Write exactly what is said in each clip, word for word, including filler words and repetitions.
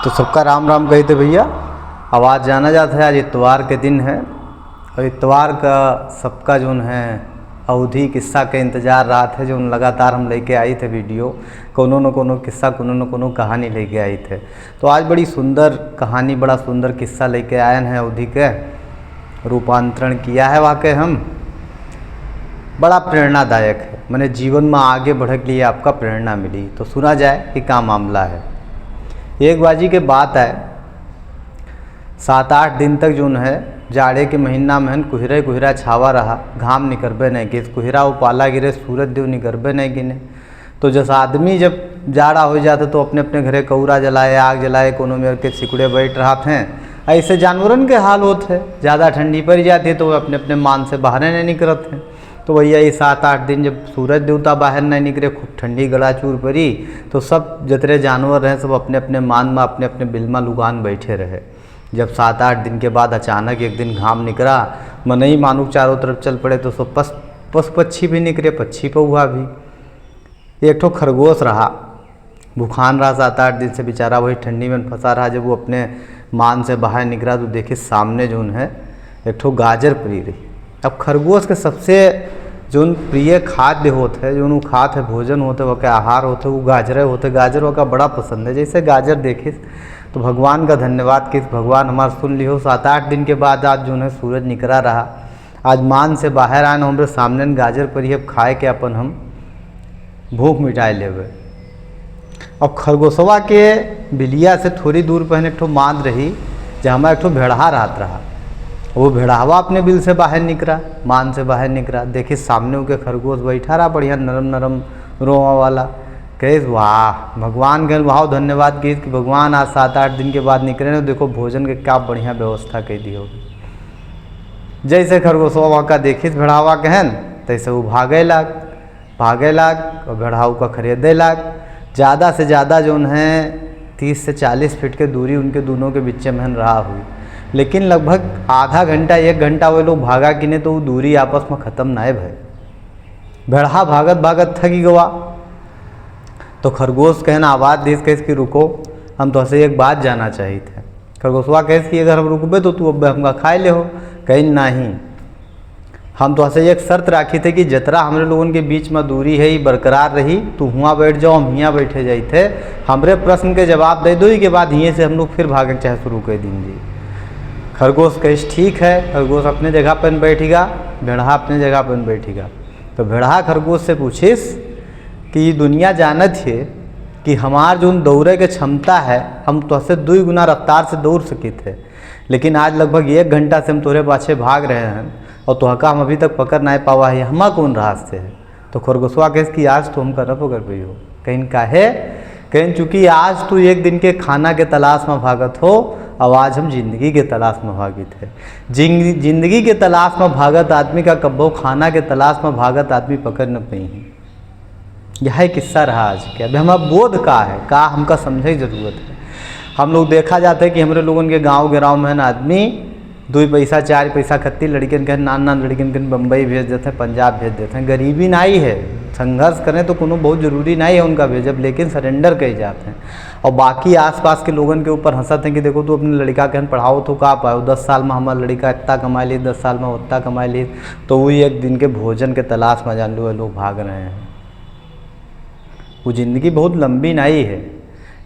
तो सबका राम राम कहित है भइया। अब आज जाना जात है, आज इतवार के दिन है और इतवार का सबका जौन है अवधी किस्सा के इंतजार रहत है, जौन लगातार हम लेके आइत है video, कोनो न कोनो किस्सा, कोनो न कोनो कहानी लेके आइत है। तो आज बड़ी सुंदर कहानी, बड़ा सुंदर किस्सा लेके आयन है अवधी के। रूपांतरण किया है वाकई हम, बड़ा प्रेरणादायक है, माने जीवन में आगे बढ़े के लिए आपका प्रेरणा मिली। तो सुना जाए कि का मामला है। एक बाजी के बात है, सात आठ दिन तक जौन है जाड़े के महीना में हन कुहरे कुहरा छावा रहा, घाम निकरबे नहीं किस, कुहरा उपाला गिरे, सूरज देव निकरबे नहीं गिने। तो जैसा आदमी जब जाड़ा हो जाता तो अपने अपने घरे कौरा जलाए, आग जलाए, कोनो मेर के सिकुड़े बैठ रहत हैं। ऐसे जानवरन के हाल होत है, ज़्यादा ठंडी पड़ जाती है तो वो अपने अपने मान से बाहर नहीं निकलत हैं। तो भइया, ये सात आठ दिन जब सूरज देवता बाहर नहीं निकले, खूब ठंडी गड़ाचूर पड़ी, तो सब जतरे जानवर रहे, सब अपने अपने मान में, अपने अपने बिल में लुगान बैठे रहे। जब सात आठ दिन के बाद अचानक एक दिन घाम निकला, मनई मानुक चारों तरफ चल पड़े, तो सब पस-, पशु पक्षी भी निकले, पक्षी पौहा भी। एक ठो खरगोश रहा, भुखान रहा, सात आठ दिन से बेचारा वही ठंडी में फंसा रहा। जब वो अपने मान से बाहर निकला तो देखे सामने जौन है एक ठो गाजर परी रही। अब खरगोश के सबसे जौन प्रिय खाद्य होत है, जौन वो खात है, भोजन होत है, वह के आहार होत है, वो गाजरे होत है। गाजर वह का बड़ा पसंद है। जैसे गाजर देखे तो भगवान का धन्यवाद किस, भगवान हमार सुन लिहो। सात आठ दिन के बाद आज जौन है सूरज निकला रहा, आज मान से बाहर आन, हमरे सामने गाजर परी, अब खाए के अपन हम भूख मिटाए लेबे। अब खरगोशवा के बिलिया से थोड़ी दूर पर एक ठो मांद रही, जहाँ एक ठो भेड़हा रहत रहा। वो भेड़हवा अपने बिल से बाहर निकला, मान से बाहर निकला, देखी सामने उके खरगोश बैठा रहा, बढ़िया नरम नरम रोवा वाला। कहिस, "वाह, भगवान के वाह धन्यवाद," कहिस कि भगवान आज सात आठ दिन के बाद निकले न, देखो भोजन के क्या बढ़िया व्यवस्था कर दी होगी। जैसे खरगोशवा वहाँ का देखिस भेड़ावा कहन, तैसे वो भागे लाग, भागे लाग और भेड़ाऊ का खरीदे लाग। ज़्यादा से ज़्यादा जौन है तीस से चालीस फीट के दूरी उनके दोनों के बीच में रहा हुई, लेकिन लगभग आधा घंटा, एक घंटा वो लोग भागा कि नहीं तो वो दूरी आपस में ख़त्म ना भय। भेड़हा भागत भागत थकी गवा, तो खरगोश कहन आवाज़ दिस, कहिस कि, "रुको, हम तोहसे एक बात जाना चाहित है।" खरगोशवा कहिस कि, "अगर हम रुकबे तो तू अब हमका खाए ले हो।" कहिन, "नहीं, हम तोहसे एक शर्त राखी थे कि जतरा हमरे लोगन के बीच में दूरी है, ये बरकरार रही, तू हुआं बैठ जाओ, हम हियां बैठे जाइत है, हमरे प्रश्न के जवाब दे दो, के बाद हिये से हम लोग फिर भागे चाहे शुरू कर दीन जी।" खरगोश कहिस, "ठीक है।" खरगोश अपने जगह पर बैठिगा, भेड़हा अपने जगह पर बैठिगा। तो भेड़हा खरगोश से पूछिस कि ई दुनिया जानत है कि हमार जौन दौड़े के क्षमता है, हम तोहसे दुई गुना रफ्तार से दौड़ सकित है, लेकिन आज लगभग एक घंटा से हम तोहरे पाछे भाग रहे हैं और तोहका हम अभी तक पकड़ नाहीं पावा है, हमा कौन रास्ते है? तो खरगोशवा कहिस कि आज तो हमका न पकड़ पइहो। कहिन, "काहे?" कहिन, "चूँकि आज तू एक दिन के खाना के तलाश में भागत हो, अब आज हम जिंदगी के तलाश में भागित है।" जिंग-, जिंदगी के तलाश में भागत आदमी का कब्बो खाना के तलाश में भागत आदमी पकड़ न पइहीं। यह किस्सा रहा आज के। अब हमारा बोध का है, का हमका समझे की जरूरत है। हम लोग देखा जाता है कि हमरे लोगन के गाँव गिराव में है ना आदमी दुई पैसा, चार पैसा खत्ती लड़कियन के, नान नान लड़कियन के बम्बई भेज देते हैं, पंजाब भेज देते हैं। गरीबी नाहीं है, संघर्ष करें तो कोनो बहुत जरूरी नाहीं है उनका भेजब, लेकिन surrender कइ जाते हैं। और बाकी आसपास के लोगन के ऊपर हंसत हैं कि देखो तू अपने लड़का के पढ़ाओ तो का पाओ, दस साल में हमारा लड़का इतना कमा ली, दस साल में उतना कमा ली, तो वो एक दिन के भोजन के तलाश में जान लो ये लोग भाग रहे हैं। वो जिंदगी बहुत लंबी नाहीं है,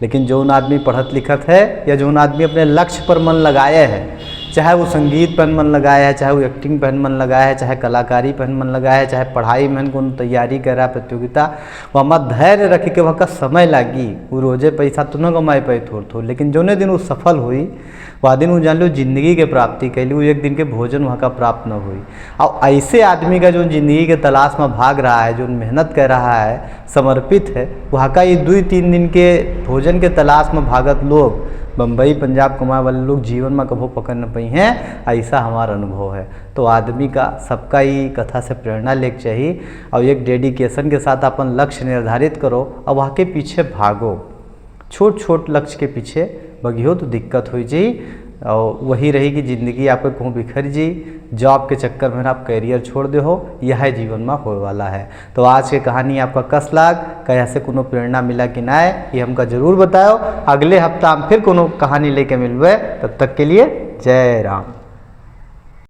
लेकिन जौन आदमी पढ़त लिखत है या जौन आदमी अपने लक्ष्य पर मन लगाए है, चाहे वो संगीत पर मन लगाए है, चाहे वो acting पर मन लगाए है, चाहे कलाकारी पर मन लगाए है, चाहे पढ़ाई में कोनो तैयारी कर रहा है प्रतियोगिता, वो हमार धैर्य रख के वहाँ का समय लागी। वो रोजे पैसा तो न कमाए पाई थोड़ थोड़, लेकिन जौने दिन वो सफल हुई, वह दिन वो जान लो जिंदगी के प्राप्ति कैली, वो एक दिन के भोजन वहाँ का प्राप्त न हुई। और ऐसे आदमी का जो जिंदगी के तलाश में भाग रहा है, जो मेहनत कर रहा है, समर्पित है, वहाँ का ये दुई तीन दिन के भोजन के तलाश में भागत लोग, बम्बई पंजाब कमाए वाले लोग जीवन में कभो पकड़ न पइहें, ऐसा हमारा अनुभव है। तो आदमी का, सबका ये कथा से प्रेरणा लेके चाहिए और एक dedication के साथ अपन लक्ष्य निर्धारित करो और वहाँ के पीछे भागो। छोट छोट लक्ष्य के पीछे बगियो तो दिक्कत हो जाई। और वही रही कि जिंदगी आपके कहूँ बिखर जी, job के चक्कर में आप career छोड़ दे हो, यह जीवन में होए वाला है। तो आज के कहानी आपका कस लाग, कहीं से कोनो प्रेरणा मिला कि नाय, ये हमका जरूर बताओ। अगले हफ्ता हम फिर कोनो कहानी लेके मिलबे, तब तक के लिए जय राम।